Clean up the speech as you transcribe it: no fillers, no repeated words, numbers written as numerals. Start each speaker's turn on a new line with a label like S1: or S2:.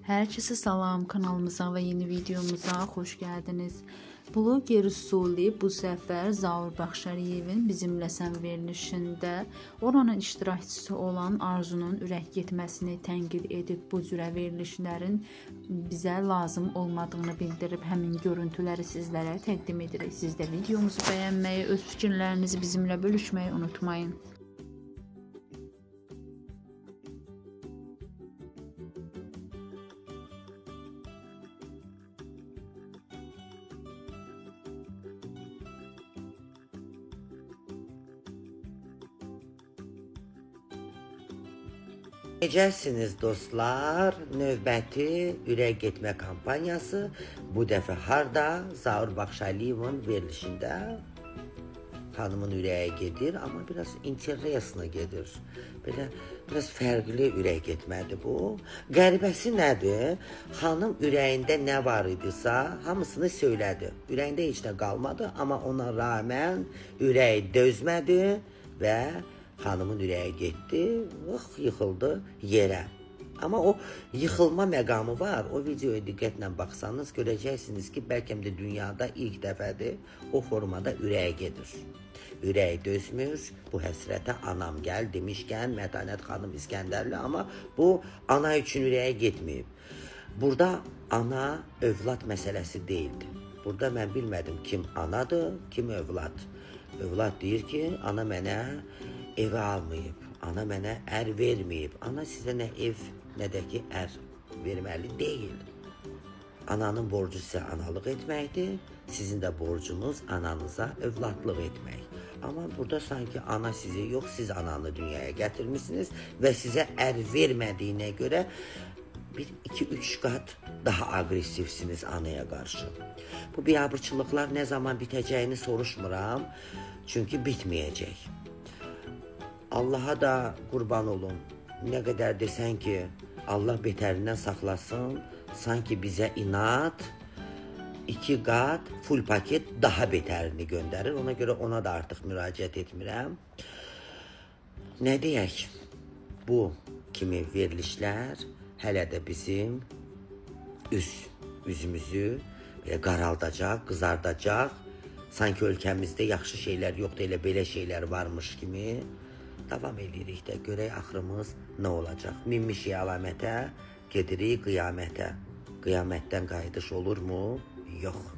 S1: Herkese salam, kanalımıza ve yeni videomuza hoş geldiniz. Bloger Suli bu səfər Zaur Baxşaliyevin Bizimləsən verilişində oranın iştirakçısı olan Arzunun ürək getməsini tənqid edib, bu cürə verilişlərin bizə lazım olmadığını bildirib. Həmin görüntüləri sizlərə təqdim edirik. Siz də videomuzu bəyənməyi, öz fikirlərinizi bizimlə bölüşməyi unutmayın.
S2: Necəsiniz dostlar? Növbəti ürək getmə kampaniyası bu dəfə harda? Zaur Baxşaliyevin verilişində xanımın ürəyi gedir, amma biraz interesno gedir. Belə biraz fərqli ürək getmədir bu. Qəribəsi nədir? Xanım ürəyində nə var idisə hamısını söylədi. Ürəyində heç nə qalmadı, amma ona rağmen ürəyi dözmədi və xanımın ürəyi getdi, yıxıldı yerə. Amma o yıxılma məqamı var. O videoya diqqətlə baxsanız görəcəksiniz ki, bəlkə də dünyada ilk dəfədir o formada ürəyi gedir. Ürəyi dözmür, bu həsrətə anam gəl demişkən Mətanət xanım İskəndərli, amma bu ana üçün ürəyi getməyib. Burada ana övlad məsələsi deyildi. Burada mən bilmədim kim anadır, kim övlad. Övlad deyir ki, ana mənə evə almayıb, ana mənə ər verməyib. Ana sizə nə ev, nə də ki ər verməli deyil. Ananın borcu sizə analıq etməkdir, sizin də borcunuz ananıza övladlıq etmək. Amma burada sanki ana sizi yox, siz ananı dünyaya gətirmişsiniz və sizə ər vermədiyinə görə bir, iki, üç qat daha aqresivsiniz anaya qarşı. Bu biabırçılıqlar nə zaman bitəcəyini soruşmuram, çünki bitməyəcək. Allaha da qurban olun. Nə qədər desən ki, Allah betərindən saxlasın, sanki bizə inat 2 qat full paket daha betərini göndərir. Ona görə ona da artıq müraciət etmirəm. Nə deyək? Bu kimi verilişlər hələ də bizim üzümüzü belə qaraldacaq, qızardacaq. Sanki ölkəmizdə yaxşı şeylər yoxdur, elə belə şeylər varmış kimi davam edirik də, görək axırımız nə olacaq. Minmişik əlamətə, gedirik qiyamətə. Qiyamətdən qayıdış olurmu? Yox.